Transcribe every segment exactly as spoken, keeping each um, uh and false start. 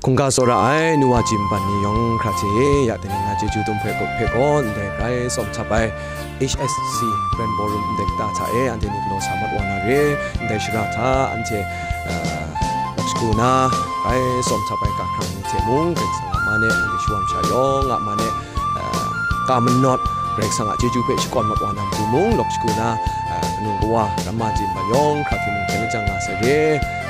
Hkungga tsawra ai nu wa jim ban ni yawng hkra hte e, ya teng na chyeju dum hpe gaw, hpe gaw ndai grai tsawm htap ai H S C Grand Ballroom ndai kata hta e anhte ni galaw sa mat wa na re. Ndai shara hta anhte, uh, lawk shagu na grai tsawm htap ai ga hkrang ni hte mung Karai Kasang a man e anhte shawam sha yawng a man e, uh, ka manawt Karai Kasang a chyeju hpe shakawn mat wa na matu mung, lawk shagu na, uh, kanu kawa, ramma jim ban yawng hkra hte mung hpyen lajang nga sai re.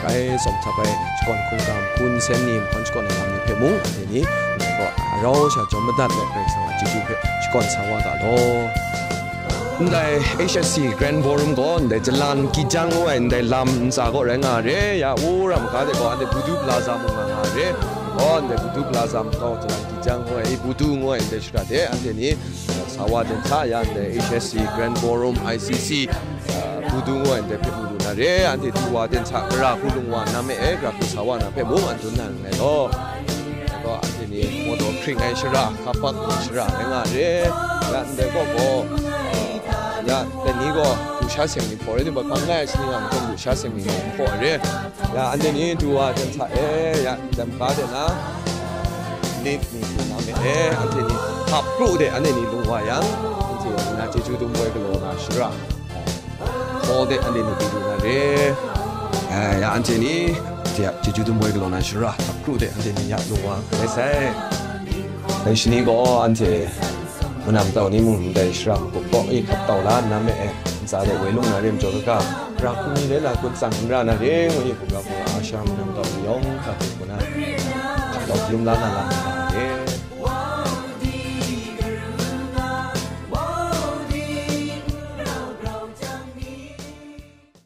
Grai tsawm htap ai shakawn hkungga, hkun sen ni, mahkawn shakawn ai lam ni hpe mung, anhte ni ndai gaw arau sha jawm madat let Karai Kasang a chyeju hpe shakawn sa wa ga law. Ndai H S C Grand Ballroom gaw ndai Jalan Kijang ngu ai ndai lam ntsa gaw rai nga re. Ya, wora maga de gaw anhte Budu Plaza mung nga nga re. Gaw, ndai Budu Plaza mung gaw Jalan Kijang ngu ai, Budu ngu ai ndai shara de anhte ni, uh, sa wa ten hta ya ndai H S C Grand Ballroom I C C, uh, Budu ngu ai ndai hpe mu lu na re. Anhte du wa ten hta, gara hku lung wa na me e, gara hku sa wa na hpe mung an dun na nngai law. Gaw, anhte ni mawdaw hkring ai shara, kapak ai shara rai nga re. Ya, ndai gaw gaw, uh, ya, dai ni gaw du sha seng ni hpaw rai timung, hpang lai ai shaning a mung du sha seng ni hpaw re. Ya, anhte ni du wa ten hta e, ya, ndai maga de na, lip ni hpung na me e, anhte ni hkap kru de, anhte ni lung wa yang, anhte ni na chyeju dum woi galaw na shara, hall de anhte ni du na re. Eh, ya, anhte ni, ya, chyeju dum woi galaw na shara, hkap kru de, anhte ni ya lung wa grai sai. Dai shani gaw anhte manam tau ni mung ndai shara magup kaw e hkap tau la nna me e, ntsa de woi lung na re majaw kaga, ra hku ni le na kun tsang n ra na re, ngu i hkungga hkungga a sha manam tau ni yawng hkra hte hku na, hkap tau hkalum la na lam nga na re.